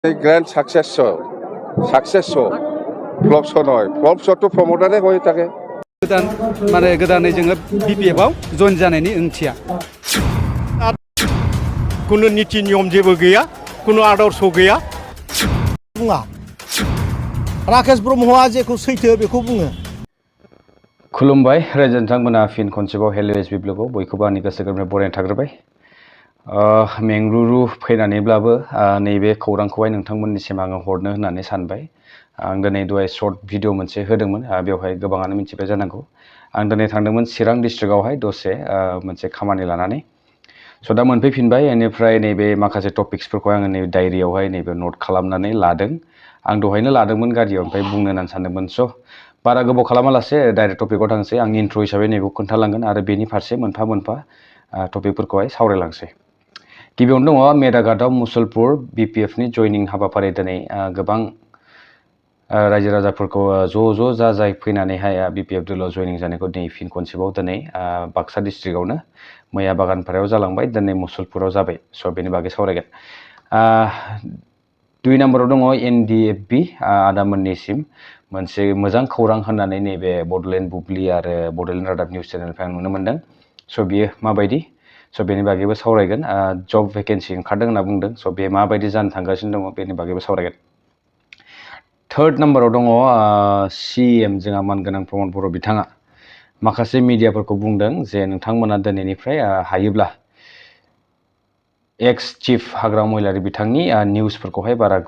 Grand success show flop show নয় flop show তো promoter হয়ে থাকে गोदानै जोङो BPF आव जइन जानायनि ओंथिया कुनु नीति नियम जेबो गैया कुनु आदर्श गैया बुङा राकेश ब्रह्मआ जेखौ सैथो बेखौ बुङो खुलुमबाय रायजो नोंथांमोना फिन खनसेबाव हेल'एसबि ब्लगआव बयखौबो आंनि गोसो गोरबोनिफ्राय बरायनाय थाग्रोबाय मेंरुरु फैनानैब्लाबो नैबे खौरांखौहाय नोंथांमोननिसिम आङो हरनो होननानै सानबाय आं दिनै दहाय शर्ट भिडिअ मोनसे होदोंमोन बेवहाय गोबाङानो मिथिबाय जानांगौ आं दिनै थांदोंमोन चिरां डिस्ट्रिक्टआवहाय दसे मोनसे खामानि लानानै स' दा मोनफैफिनबाय बेनिफ्राय नैबे माखासे टपिक्सफोरखौ आङो नैबे डायरियावहाय नैबे नट खालामनानै लादों आं दहायनो लादोंमोन गारियाव ओमफ्राय बुंनो होननानै सानदोंमोन स' बारा गोबाव खालामालासे डाइरेक्ट टपिकआव थांसै आं इन्ट्र' हिसाबै नैबेखौ खोन्थालांगोन आरो बेनि फारसे मोनफा मोनफा टपिकफोरखौहाय सावरायलांसै गिबियावनो दङ मेदाघाटआव मुसलपुर BPFनि जयनिं हाबाफारि दिनै गोबां रायजो राजाफोरखौ ज' जाय फैनानैहाय BPF दोलोआव जयनिं जानायखौ दिनै फिन खनसेबाव दिनै बाक्सा डिस्ट्रिक्टआवनो मैया बागानपारायाव जालांबाय दिनै मुसलपुराव जाबाय स' बेनि बागै सावरायगोन 2 नाम्बाराव दङ ExNdfb आदामोननिसिम मोनसे मोजां खौरां होननानै नैबे बड'लेण्ड बुब्लि आरो बड'लेण्ड रादाब निउस चेनेलनिफ्राय आं नुनो मोन्दों स' बियो माबायदि स' बेनि बागैबो सावरायगोन जब भेकेन्सि ओंखारदों होनना बुंदों स' बे माबायदि जानो थांगासिनो दङ बेनि बागैबो सावरायगोन 3rd नाम्बाराव दङ CEM जोंहा मानगोनां प्रमद बर' बिथाङा माखासे मिडियाफोरखौ बुंदों जे नोंथांमोना दिनैनिफ्राय हायोब्ला एक्स चिफ हाग्रामा महिलारी बिथांनि निउसफोरखौहाय बारा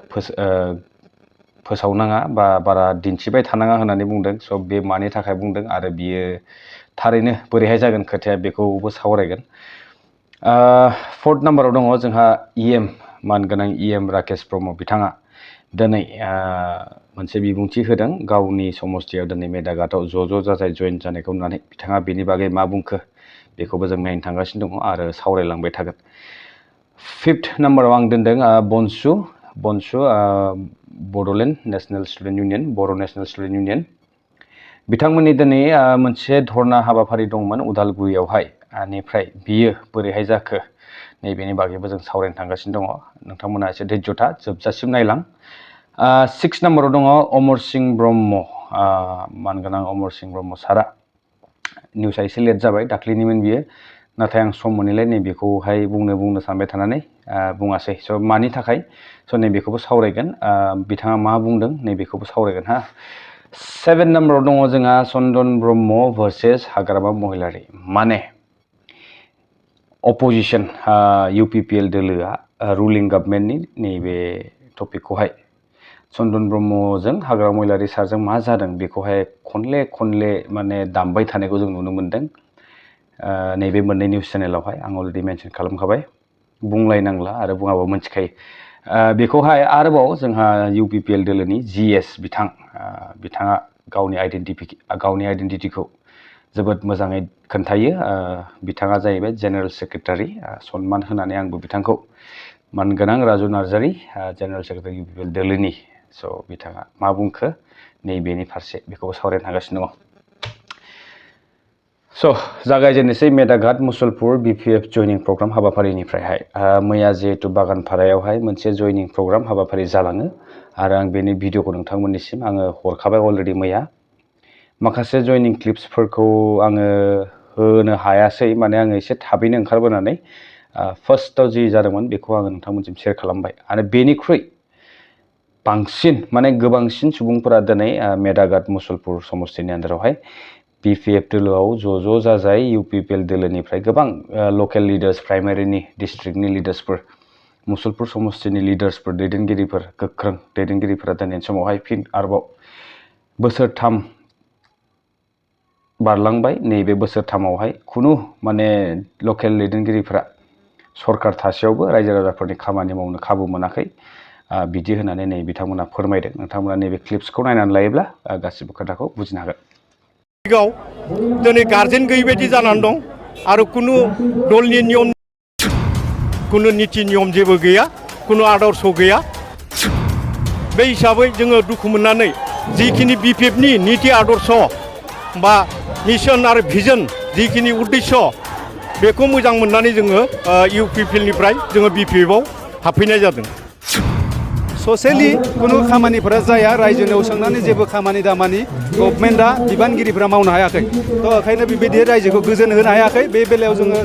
फोसावनाङा बा बारा दिन्थिबाय थानाङा होननानै बुंदों स' बे मानि थाखाय बुंदों आरो बियो थारैनो बोरैहाय जागोन खोथाया बेखौबो सावरायगोन 4th नाम्बाराव दङ जोंहा EM मानगोनां EM राकेश ब्रह्म बिथाङा दिनै मोनसे बिबुंथि होदों गावनि समस्थियाव दिनै मेदाघाटआव ज' जाजाय जइन जानायखौ नुनानै बिथाङा बेनि बागै मा बुंखो बेखौबो जों नायनो थांगासिनो दङ आरो सावरायलांबाय थागोन 5th नाम्बाराव आं दोनदों बंखw बड'लेण्ड नेशनेल स्टुडेन्ट इउनियन बर' नेशनेल स्टुडेन्ट इउनियन बिथांमोननि दिनै मोनसे धर्ना हाबाफारि दंमोन उदालगुरियावहाय बेनिफ्राय बियो बोरैहाय जाखो नैबेनि बागैबो जों सावरायनो थांगासिनो दङ नोंथांमोना एसे धैर्यथा जोबजासिम नायलां 6 नाम्बाराव दङ अमर सिंह ब्रह्म मानगोनां अमर सिंह ब्रह्म सारा निउसआ एसे लेट जाबाय दाख्लैनिमोन बियो नाथाय आं सम मोनैलाय नैबेखौहाय बुंनो सानबाय थानानै बुङासै स' मानि थाखाय स' नैबेखौबो सावरायगोन बिथाङा मा बुंदों नैबेखौबो सावरायगोन 7 नाम्बाराव दङ जोंहा चन्दन ब्रह्म भार्सेस हाग्रामा महिलारी माने अपोजिशन UPPL दोलोआ रुलिं गभर्नमेन्टनि नैबे टपिकखौहाय चन्दन ब्रह्मजों हाग्रामा महिलारी सारजों मा जादों बेखौहाय खनले माने दामबाय थानायखौ जों नुनो मोन्दों नैबे मोननै निउस चेनेलावहाय आं अलरेडि मेनसन खालामखाबाय बुंलायनांला आरो बुङाबो मिथिखायो बेखौहाय आरोबाव जोंहा UPPL दोलोनि GS बिथाङा गावनि आइडेन्टिटिखौ जोबोद मोजाङै खोन्थायो बिथाङा जाहैबाय जेनेरेल सेक्रेटारि सनमान होनानै आंबो बिथांखौ मानगोनां Raju Narzary general secretary UPPL दोलोनि स' बिथाङा मा बुंखो नैबेनि फारसे बेखौबो सावरायनो थांगासिनो दङ स' जागायजेननोसै मेदाघाट मुसलपुर BPF जयनिं प्रग्राम हाबाफारिनिफ्रायहाय मैया जिहेतु बागानपारायावहाय मोनसे जयनिं प्रग्राम हाबाफारि जालाङो आरो आं बेनि भिडिअखौ नोंथांमोननिसिम आङो हरखाबाय अलरेडि मैया माखासे जयनिं क्लिप्सफोरखौ आङो होनो हायासै माने आङो एसे थाबैनो ओंखारबोनानै फार्स्टआव जि जादोंमोन बेखौ आङो नोंथांमोनसिम शेयार खालामबाय आरो बेनिख्रुइ बांसिन माने गोबांसिन सुबुंफोरा दिनै मेदाघाट मुसलपुर समस्तिनि आन्दारावहाय BPF दोलोआव ज' जाजाय UPPL दोलोनिफ्राय गोबां लकेल लिडार्स प्राइमारिनि डिस्ट्रिक्टनि लिडार्सफोर मुसलपुर समस्तिनि लिडार्सफोर दैदेनगिरिफोर गोख्रों दैदेनगिरिफोरा दिनैनि समावहाय फिन आरोबाव बोसोरथाम बारलांबाय नैबे बोसोरथामावहाय खुनु माने लकेल दैदेनगिरिफोरा सरकार थासेयावबो रायजो राजाफोरनि खामानि मावनो खाबु मोनाखै बिदि होननानै नै बिथांमोना फोरमायदों नोंथांमोना नैबे क्लिप्सखौ नायनानै लायोब्ला गासिबो खोथाखौ बुजिनो हागोन दिनै गार्जेन गैयै बायदि जानानै दं आरो कुनु दलनि नियम कुनु नीति नियम जेबो गैया कुनु आदर्श गैया बे हिसाबै जोङो दुखु मोननानै जिखिनि BPFनि नीति आदर्श बा मिशन आरो भिजन जिखिनि उद्देश्य बेखौ मोजां मोननानै जोङो UPPLनिफ्राय जोङो BPFआव हाबफैनाय जादों ससेलि कुनु खामानिफोरा जाया रायजोनियाव सोंनानै जेबो खामानि दामानि गभर्नमेन्टआ बिबानगिरिफोरा मावनो हायाखै थ' ओंखायनो बेबायदि रायजोखौ गोजोन होनो हायाखै बे बेलायाव जोङो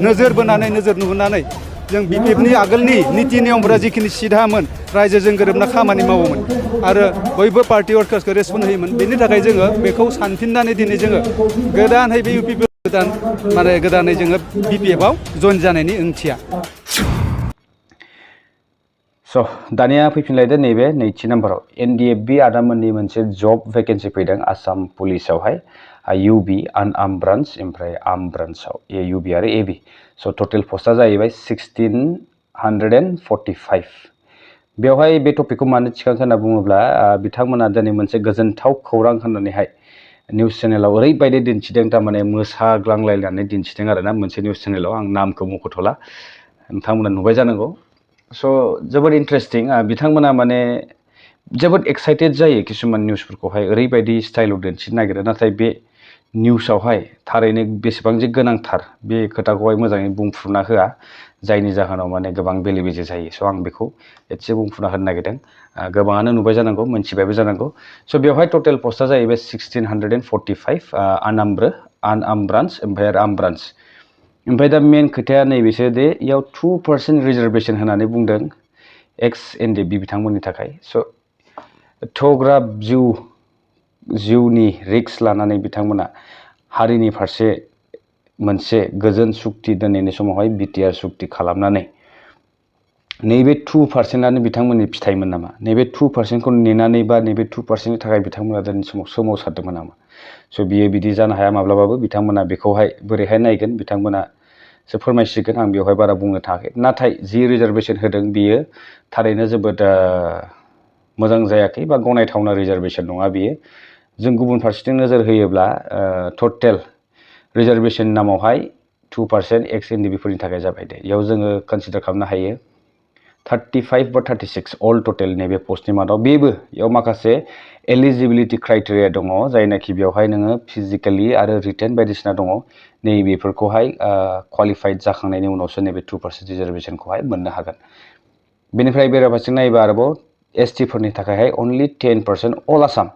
नोजोर बोनानै नोजोर नुहोनानै जों बिपिएफनि आगोलनि नीति नियमफोरा जिखिनि सिधामोन रायजोजों गोरोबना खामानि मावोमोन आरो बयबो पार्टि वर्कार्सखौ रेसपन्ड होयोमोन बेनि थाखाय जोङो बेखौ सानफिननानै दिनै जोङो गोदानै बे इउपिपि गोदानै जोङो बिपिएफआव जइन जानायनि ओंथिया स' दानिया फैफिनलायदो नैबे नैथि नाम्बाराव एनडिएफबि आदामोननि मोनसे जब भेकेन्सि फैदों आसाम पुलिसावहाय इउबि आनआर्म ब्रान्च ओमफ्राय आर्म ब्रान्चआव इउबि आरो एबि स' टटेल पस्टआ जाहैबाय 1645 बेवहाय बे टपिकखौ मानो थिखांखो होनना बुङोब्ला बिथांमोना दिनै मोनसे गोजोनथाव खौरां होननानैहाय निउस चेनेलाव ओरैबायदि दिन्थिदों थारमाने मोसाग्लांलायनानै दिन्थिदों आरोना मोनसे निउस चेनेलाव आं नामखौ मख'थ'ला नोंथांमोना नुबाय जानांगौ स' जोबोद इन्टारेस्टिं बिथांमोना माने जोबोद एक्साइटेड जायो किसुमान निउसफोरखौहाय ओरैबायदि स्टाइलाव दिन्थिनो नागिरो नाथाय बे निउसावहाय थारैनो बेसेबां जे गोनांथार बे खोथाखौहाय मोजाङै बुंफ्रुना होआ जायनि जाहोनाव माने गोबां बेले बेजे जायो स' आं बेखौ एसे बुंफ्रुना होनो नागिरदों गोबाङानो नुबाय जानांगौ मोनथिबायबो जानांगौ स' बेवहाय टटेल पस्टआ जाहैबाय 1645 आनआर्म ब्रान्च ओमफ्राय आरो आर्म ब्रान्च ओमफ्राय दा मेन खोथाया नैबेसो दे इयाव 2% रिजार्भेसन होननानै बुंदों ExNdfb बिथांमोननि थाखाय स' एथ'ग्राब जिउनि रिक्स लानानै बिथांमोना हारिनि फारसे मोनसे गोजोन सुक्ति दिनैनि समावहाय बिटिआर सुक्ति खालामनानै नैबे 2%आनो बिथांमोननि फिथाइमोन नामा नैबे 2%खौ नेनानै बा नैबे 2%नि थाखाय बिथांमोना दिनैनि समाव सोमावसारदोंमोन नामा स' बियो बिदि जानो हाया माब्लाबाबो बिथांमोना बेखौहाय बोरैहाय नायगोन बिथांमोना सो फोरमायसिगोन आं बेवहाय बारा बुंनो थाङाखै नाथाय जि रिजार्भेसन होदों बियो थारैनो जोबोद मोजां जायाखै बा गनायथावना रिजार्भेसन नङा बियो जों गुबुन फारसेथिं नोजोर होयोब्ला टटेल रिजार्भेसन नामावहाय 2% ExNdfbफोरनि थाखाय जाबाय दे इयाव जोङो कनसिडार खालामनो हायो 35 बा 36 अल टटेल नैबे पस्टनि मादाव बेबो इयाव माखासे एलिजिबिलिटि क्राइटेरिया दङ जायनाखि बेवहाय नोङो फिजिकेलि आरो रिटेन बायदिसिना दङ नैबेफोरखौहाय क्वालिफाइड जाखांनायनि उनावसो नैबे 2% रिजार्भेसनखौहाय मोननो हागोन बेनिफ्राय बेराफारसेथिं नायोबा आरोबाव एसटिफोरनि थाखायहाय अनलि 10% अल आसाम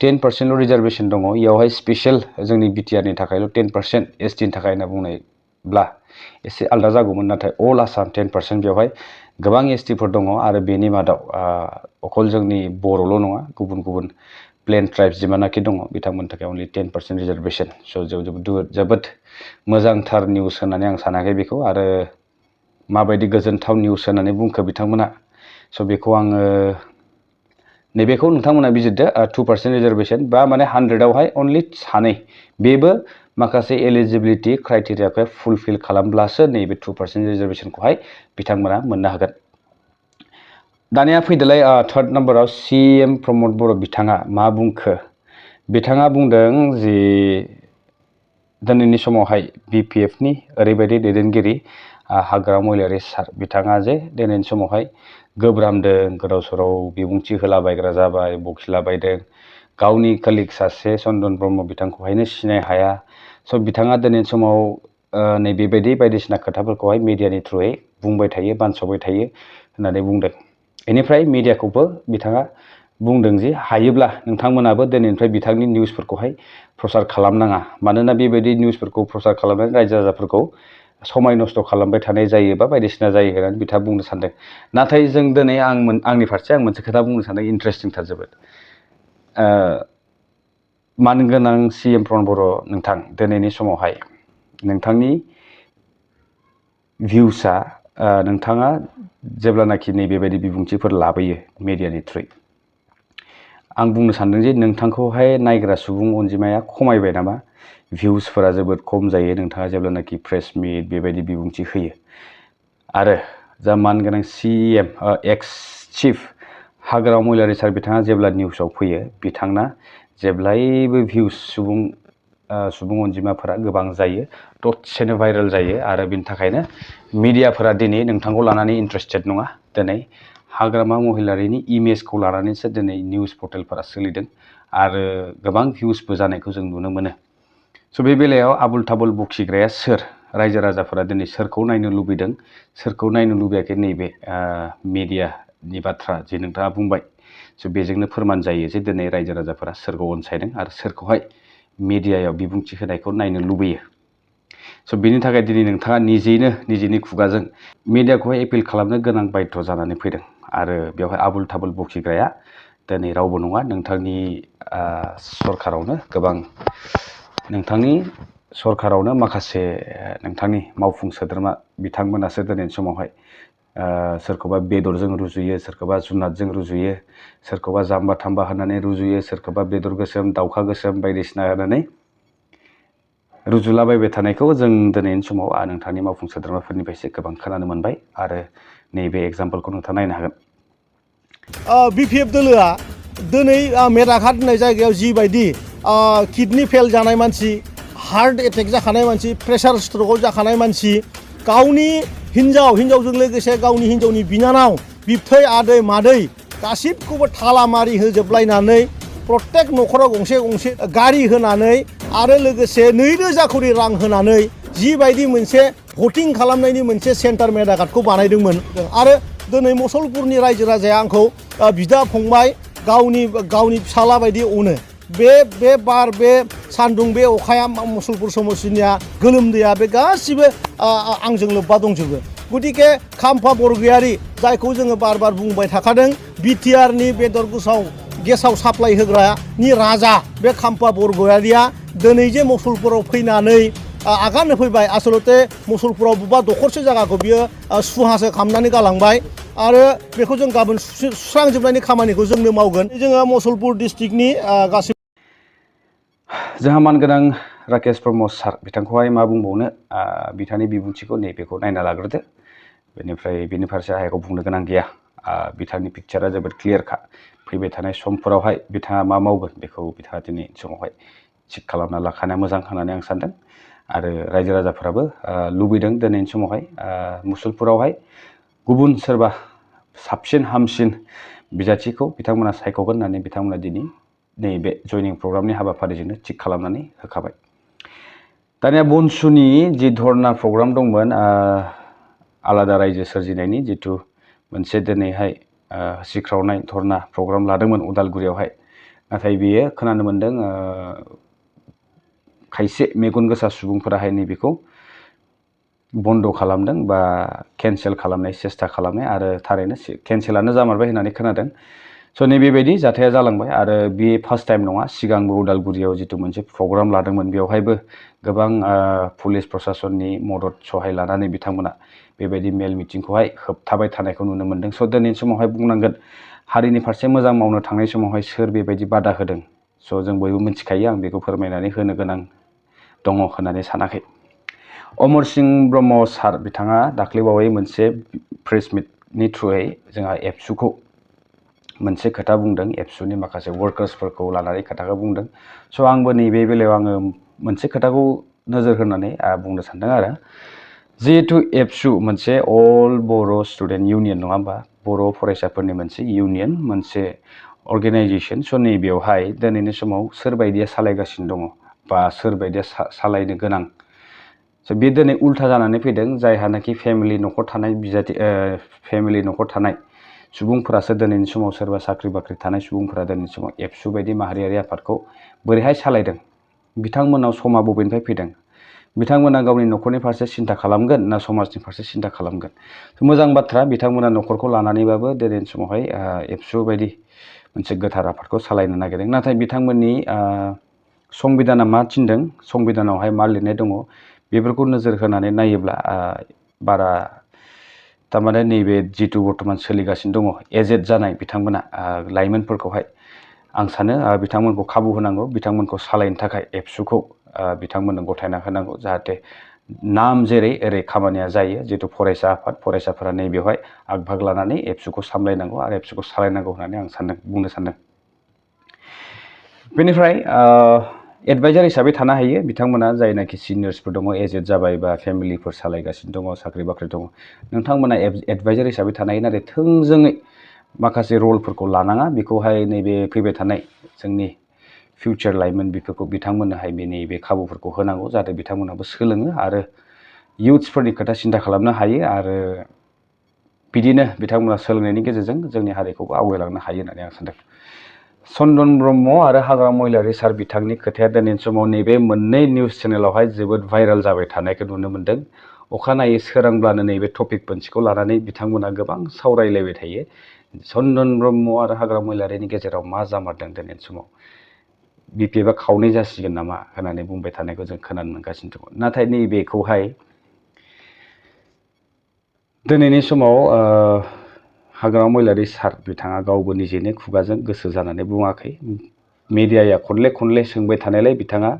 10%ल' रिजार्भेसन दङ इयावहाय स्पेसियेल जोंनि बिटिआरनि थाखायल' 10% एसटिनि थाखाय होनना बुंनायब्ला एसे आलदा जागौमोन नाथाय अल आसाम 10% बेवहाय गोबां एसटिफोर दङ आरो बेनि मादाव अकल जोंनि बर'ल' नङा गुबुन गुबुन प्लेन ट्राइब्स जिमानाखि दङ बिथांमोननि थाखाय अनलि 10% रिजार्भेसन स' जोबोद मोजांथार निउस होननानै आं सानाखै बेखौ आरो माबायदि गोजोनथाव निउस होननानै बुंखो बिथांमोना स' बेखौ आङो नैबेखौ नोंथांमोना बिजिरदो 2% रिजार्भेसन बा माने 100आवहाय अनलि सानै बेबो माखासे एलिजिबिलिटि क्राइटेरियाखौ फुलफिल खालामब्लासो नैबे 2% रिजार्भेसनखौहाय बिथांमोना मोननो हागोन दानिया फैदोलाय थार्ड नाम्बाराव CEM प्रमोद बर' बिथाङा मा बुंखो बिथाङा बुंदों जि दिनैनि समावहाय बिपिएफनि ओरैबायदि दैदेनगिरि हाग्रामा महिलारी सार बिथाङा जे दिनैनि समावहाय गोब्रामदों गोदाव सोराव बिबुंथि होलाबायग्रा जाबाय बखिलाबायदों गावनि कलिग सासे चन्दन ब्रह्म बिथांखौहायनो सिनाय हाया स' बिथाङा दिनैनि समाव नैबेबायदि बायदिसिना खोथाफोरखौहाय मिडियानि थ्रुयै बुंबाय थायो बानस'बाय थायो होननानै बुंदों बेनिफ्राय मिडियाखौबो बिथाङा बुंदों जे हायोब्ला नोंथांमोनाबो दिनैनिफ्राय बिथांनि निउसफोरखौहाय प्रसार खालामनाङा मानोना बेबायदि निउसफोरखौ प्रसार खालामनानै रायजो राजाफोरखौ समाय नस्थ' खालामबाय थानाय जायो बा बायदिसिना जायो होननानै बिथाङा बुंनो सानदों नाथाय जों दिनै आंनि फारसे आं मोनसे खोथा बुंनो सानदों इन्टारेस्टिंथार जोबोद मानगोनां CEM प्रमद बर' नोंथां दिनैनि समावहाय नोंथांनि भिउसआ नोंथाङा जेब्लानाखि नैबेबायदि बिबुंथिफोर लाबोयो मिडियानि थ्रुयै आं बुंनो सानदों जे नोंथांखौहाय नायग्रा सुबुं अनजिमाया खमायबाय नामा भिउसफोरा जोबोद खम जायो नोंथाङा जेब्लानाखि प्रेस मिट बेबायदि बिबुंथि होयो आरो जा मानगोनां CEM एक्स चिफ हाग्रामा महिलारी सार बिथाङा जेब्ला निउसाव फैयो बिथांना जेब्लायबो भिउस सुबुं अनजिमाफोरा गोबां जायो दसेनो भाइरेल जायो आरो बिनि थाखायनो मिडियाफोरा दिनै नोंथांखौ लानानै इन्टारेस्टेड नङा दिनै हाग्रामा महिलारीनि इमेजखौ लानानैसो दिनै निउस पर्टेलफोरा सोलिदों आरो गोबां भिउसबो जानायखौ जों नुनो मोनो स' बे बेलायाव आबुल थाबुल बखिग्राया सोर रायजो राजाफोरा दिनै सोरखौ नायनो लुबैदों सोरखौ नायनो लुबैयाखै नैबे मिडिया नि बाथ्रा जे नोंथाङा बुंबाय स' बेजोंनो फोरमान जायो जे दिनै रायजो राजाफोरा सोरखौ अनसायदों आरो सोरखौहाय मिडियायाव बिबुंथि होनायखौ नायनो लुबैयो। स' बेनि थाखाय दिनै नोंथाङा निजेनि खुगाजों मिडियाखौहाय एपिल खालामनो गोनां बायध' जानानै फैदों आरो बेवहाय आबुल थाबुल बखिग्राया दिनै रावबो नङा, नोंथांनि सरकारावनो गोबां नोंथांनि सरकारावनो माखासे नोंथांनि मावफुं सोद्रोमा बिथांमोनासो दिनैनि समावहाय सोरखौबा बेदरजों रुजुयो, सोरखौबा जुनादजों रुजुयो, सोरखौबा जाम्बा थाम्बा होनानै रुजुयो, सोरखौबा बेदर गोसोम दाउखा गोसोम बायदिसिना होनानै रुजुलाबायबाय थानायखौ जों दिनैनि समाव नोंथांनि मावफुं सोद्रोमाफोरनिफ्रायसो गोबां खोनानो मोनबाय आरो नैबे एग्जाम्पलखौ नोंथाङा नायनो हागोन। बिपिएफ दोलोआ दिनै मेदाघाट होननाय जायगायाव जिबायदि किडनि फेल जानाय मानसि, हार्ट एटेक जाखानाय मानसि, प्रेसार स्ट्रकआव जाखानाय मानसि, गावनि हिन्जावजों लोगोसे गावनि हिन्जावनि बिनानाव, बिबथै, आदै, मादै गासिबखौबो थालामारि होजोबलायनानै प्रत्येक न'खराव गंसे गंसे गारि होनानै आरो लोगोसे 2,000 कोटी रां होनानै जिबायदि मोनसे भटिं खालामनायनि मोनसे सेन्टार मेदाघाटखौ बानायदोंमोन आरो दिनै मुसलपुरनि रायजो राजाया आंखौ बिदा फंबाय गावनि फिसाला बायदि अनो। बे बार, बे सान्दुं, बे अखाया मुसलपुर समस्तिनिया गोलोमदैया बे गासिबो आंजों लोब्बा दंजोबो। गतिके खाम्फा बरगयारी जायखौ जोङो बार बार बुंबाय थाखादों, बिटिआरनि बेदर गेसाव साप्लाय होग्रानि राजा बे खाम्फा बरगयारिया दिनै जे मुसलपुराव फैनानै आगान होफैबाय, आसलते मुसलपुराव बबेबा दखरसे जायगाखौ बियो सुहासो खालामनानै गालांबाय आरो बेखौ जों गाबोन सुस्रांजोबनायनि खामानिखौ जोंनो मावगोन। जोङो मुसलपुर डिस्ट्रिक्टनि गासै जोंहा मानगोनां राकेश प्रमद सार बिथांखौहाय मा बुंबावनो, बिथांनि बिबुंथिखौ नैबेखौ नायना लाग्रोदो, बेनिफ्राय बेनि फारसे आहायखौ बुंनो गोनां गैया। बिथांनि पिक्चारा जोबोद क्लियारखा। फैबाय थानाय समफोरावहाय बिथाङा मा मावगोन बेखौ बिथाङा दिनै समावहाय थिग खालामना लाखानाया मोजां होननानै आं सानदों आरो रायजो राजाफोराबो लुबैदों दिनैनि समावहाय मुसलपुरावहाय गुबुन सोरबा साबसिन हामसिन बिजाथिखौ बिथांमोना सायख'गोन होननानै बिथांमोना दिनै नैबे जयनिं प्रग्रामनि हाबाफारिजोंनो थिग खालामनानै होखाबाय। दानिया बनसुनि जि धर्ना प्रग्राम दंमोन, आलादा रायजो सोरजिनायनि जिथु मोनसे दिनैहाय होसिख्रावनाय धर्ना प्रग्राम लादोंमोन उदालगुरियावहाय, नाथाय बेयो खोनानो मोन्दों खायसे मेगन गोसा सुबुंफोराहाय नैबेखौ बन्द' खालामदों बा केन्सेल खालामनाय सेस्था खालामनाय आरो थारैनो केन्सेलानो जामारबाय होननानै खोनादों। स' नैबेबायदि जाथाया जालांबाय आरो बे फार्स्ट टाइम नङा, सिगांबो उदालगुरियाव जिथु मोनसे प्रग्राम लादोंमोन बेवहायबो गोबां पुलिस प्रसासननि मदद सहाय लानानै बिथांमोना बेबायदि मेल मिटिंखौहाय होबथाबाय थानायखौ नुनो मोन्दों। स' दिनैनि समावहाय बुंनांगोन हारिनि फारसे मोजां मावनो थांनाय समावहाय सोर बेबायदि बादा होदों। स' जों बयबो मिथिखायो, आं बेखौ फोरमायनानै होनो गोनां दङ होननानै सानाखै। अमर सिं ब्रह्म सार बिथाङा दाख्लैबावै मोनसे प्रेस मिटनि थ्रुयै जोंहा एबसुखौ मोनसे खोथा बुंदों, एबसुनि माखासे वार्कार्सफोरखौ लानानै खोथाखौ बुंदों। स' आंबो नैबे बेलायाव आङो मोनसे खोथाखौ नोजोर होनानै बुंनो सानदों आरो जिहेतु एबसु मोनसे अल बर' स्टुडेन्ट इउनियन नङा होमबा, बर' फरायसाफोरनि मोनसे इउनियन, मोनसे अर्गेनाइजेसन। स' नैबेयावहाय दिनैनि समाव सोरबायदिया सालायगासिनो दङ बा सोरबायदिया सालायनो गोनां, स' बे दिनै उल्था जानानै फैदों। जायहानाखि फेमिलि न'खर थानाय सुबुंफोरासो दिनैनि समाव, सोरबा साख्रि बाख्रि थानाय सुबुंफोरा दिनैनि समाव एबसु बायदि माहारियारि आफादखौ बोरैहाय सालायदों, बिथांमोनाव समा बबेनिफ्राय फैदों, बिथांमोना गावनि न'खरनि फारसे सिन्था खालामगोन ना समाजनि फारसे सिन्था खालामगोन। मोजां बाथ्रा, बिथांमोना न'खरखौ लानानैबाबो दिनैनि समावहाय एबसु बायदि मोनसे गोथार आफादखौ सालायनो नागिरदों। नाथाय बिथांमोननि संबिधाना मा थिनदों, संबिधानावहाय मा लिरनाय दङ, बेफोरखौ नोजोर होनानै नायोब्ला बारा थारमाने नैबे जिथु बर्थमान सोलिगासिनो दङ एजेड जानाय बिथांमोना लाइमोनफोरखौहाय आं सानो बिथांमोनखौ खाबु होनांगौ, बिथांमोनखौ सालायनो थाखाय एबसुखौ बिथांमोननो गथायना होनांगौ, जाहाथे नाम जेरै ओरै खामानिया जायो। जिहेतु फरायसा आफाद, फरायसाफोरा नैबेवहाय आगभाग लानानै एबसुखौ सामलायनांगौ आरो एबसुखौ सालायनांगौ होननानै आं बुंनो सानदों। बेनिफ्राय एडभाइजार हिसाबै थानो हायो बिथांमोना, जायनाखि सिनियर्सफोर दङ, एजेड जाबाय बा फेमिलिफोर सालायगासिनो दङ, साख्रि बाख्रि दङ, नोंथांमोना एडभाइजार हिसाबै थानो हायो। नाथाय थोंजोङै माखासे रलफोरखौ लानाङा। बेखौहाय नैबे फैबाय थानाय जोंनि फिउचार लाइमोन बेफोरखौ बिथांमोननोहाय नैबे खाबुफोरखौ होनांगौ, जाहाथे बिथांमोनाबो सोलोङो आरो इयुथ्सफोरनि खोथा सिन्था खालामनो हायो आरो बिदिनो बिथांमोना सोलोंनायनि गेजेरजों जोंनि हारिखौबो आवगायलांनो हायो होननानै आं सानदों। चन्दन ब्रह्म आरो हाग्रामा महिलारी सार बिथांनि खोथाया दिनैनि समाव नैबे मोननै निउस चेनेलावहाय जोबोद भाइरेल जाबाय थानायखौ नुनो मोन्दों। अखानायै सोरांब्लानो नैबे टपिक मोनसेखौ लानानै बिथांमोना गोबां सावरायलायबाय थायो। चन्दन ब्रह्म आरो हाग्रामा महिलारीनि गेजेराव मा जामारदों दिनैनि समाव, बिपिएफआ खावनै जासिगोन नामा होननानै बुंबाय थानायखौ जों खोनानो मोनगासिनो दङ। नाथाय नैबेखौहाय दिनैनि समाव हाग्रामा महिलारी सार बिथाङा गावबो निजेनो खुगाजों गोसो जानानै बुङाखै। मिडियाया खनले सोंबाय थानायलाय बिथाङा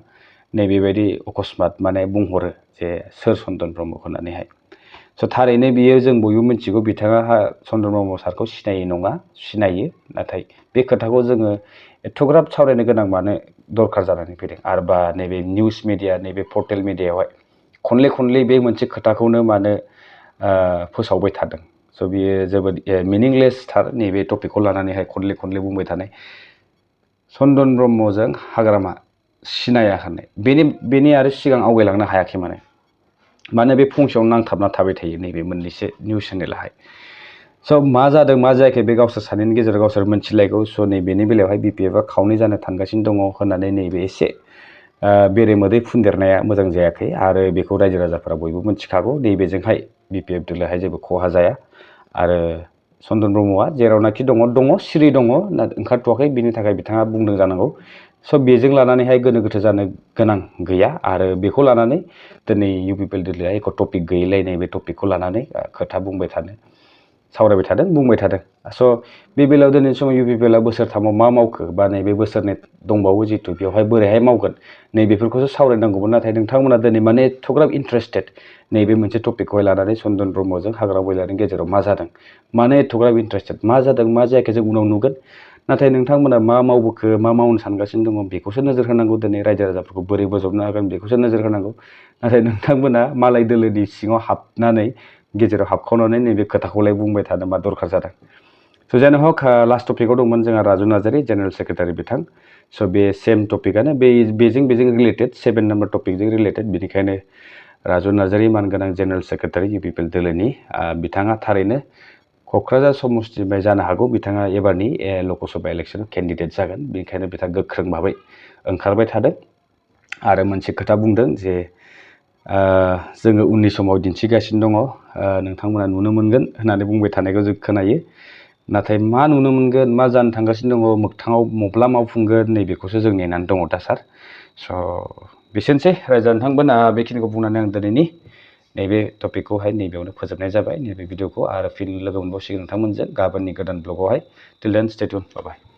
नैबेबायदि अकस्मात माने बुंहरो जे सोर चन्दन ब्रह्म होननानैहाय। स' थारैनो बियो जों बयबो मिथिगौ बिथाङा चन्दन ब्रह्म सारखौ सिनायै नङा, सिनायो। नाथाय बे खोथाखौ जोङो एथ'ग्राब सावरायनो गोनां मानो दरखार जानानै फैदों आरो बा नैबे निउस मिडिया नैबे पर्टेल मिडियायावहाय खनले बे मोनसे खोथाखौनो मानो फोसावबाय थादों। स' बियो जोबोद मिनिंलेसथार नैबे टपिकखौ लानानैहाय खनले बुंबाय थानाय। चन्दन ब्रह्मजों हाग्रामा सिनाया होननाय बेनि आरो सिगां आवगायलांनो हायाखै मानो बे फंसेयावनो नांथाबना थाबाय थायो नैबे मोननैसो निउस चेनेलाहाय। स' मा जादों मा जायाखै बे गावसोर सानैनि गेजेराव गावसोर मिथिलायगौ। स' नैबेनि बेलायावहाय बिपिएफआ खावनै जानो थांगासिनो दङ होननानै नैबे एसे बेरे मोदै फुनदेरनाया मोजां जायाखै आरो बेखौ रायजो राजाफोरा बयबो मिथिखागौ। नैबेजोंहाय बिपिएफ दोलोहाय जेबो खहा जाया आरो चन्दन ब्रह्मआ जेरावनाखि दङ सिरि दङ ओंखारथ'वाखै, बिनि थाखाय बिथाङा बुंदों जानांगौ। स' बेजों लानानैहाय गोनो गोथो जानो गोनां गैया आरो बेखौ लानानै दिनै इउपिपिएल दोलोआ एक टपिक गैयैलायनाय बे टपिकखौ लानानै खोथा सावरायबाय थादों बुंबाय थादों। स' बे बेलायाव दिनैनि समाव इउपिपिएलआ बोसोरथामाव मा मावखो बा नैबे बोसोरनै दंबावो जिहेतु बेवहाय बोरैहाय मावगोन नैबेफोरखौसो सावरायनांगौमोन। नाथाय नोंथांमोना दिनै माने एथ'ग्राब इन्टारेस्टेड नैबे मोनसे टपिकखौहाय लानानै चन्दन ब्रह्मजों हाग्रामा महिलारीनि गेजेराव मा जादों, मानो एथ'ग्राब इन्टारेस्टेड, मा जादों मा जायाखै जों उनाव नुगोन। नाथाय नोंथांमोना मा मावबोखो मा मावनो सानगासिनो दङ बेखौसो नोजोर होनांगौ। दिनै रायजो राजाफोरखौ बोरै बोजबनो हागोन बेखौसो नोजोर होनांगौ। नाथाय नोंथांमोना मालाय दोलोनि सिङाव हाबनानै गेजेराव हाबखावनानै नैबे खोथाखौलाय बुंबाय थानो मा दरखार जादों। स' जानो हक लास्ट टपिकआव दंमोन जोंहा राजु नार्जारि जेनेरेल सेक्रेटारि बिथां। स' बे सेम टपिकआनो बेजों रिलेटेड 7 नाम्बार टपिकजों रिलेटेड। बेनिखायनो राजु नार्जारि मानगोनां जेनेरेल सेक्रेटारि इउपिपिएल दोलोनि बिथाङा थारैनो क'क्राझार समस्टिनिफ्राय जानो हागौ बिथाङा एबारनि लकसभा इलेक्सनाव केन्डिडेट जागोन। बेनिखायनो बिथाङा गोख्रों भाबै ओंखारबाय थादों आरो मोनसे खोथा बुंदों जे जोङो उननि समाव दिन्थिगासिनो दङ, नोंथांमोना नुनो मोनगोन होननानै बुंबाय थानायखौ जों खोनायो। नाथाय मा नुनो मोनगोन मा जानो थांगासिनो दङ मोगथाङाव मब्ला मावफुंगोन नैबेखौसो जों नेनानै दङ दा सार। स' बेसेनोसै रायजो नोंथांमोन बेखिनिखौ बुंनानै आं दिनैनि नैबे टपिकखौहाय नैबेयावनो फोजोबनाय जाबाय नैबे भिडिअखौ। आरो फिन लोगो मोनबावसिगोन नोंथांमोनजों गाबोननि गोदान ब्लगावहाय। टिल देन स्टे टिउन, बाय बाय।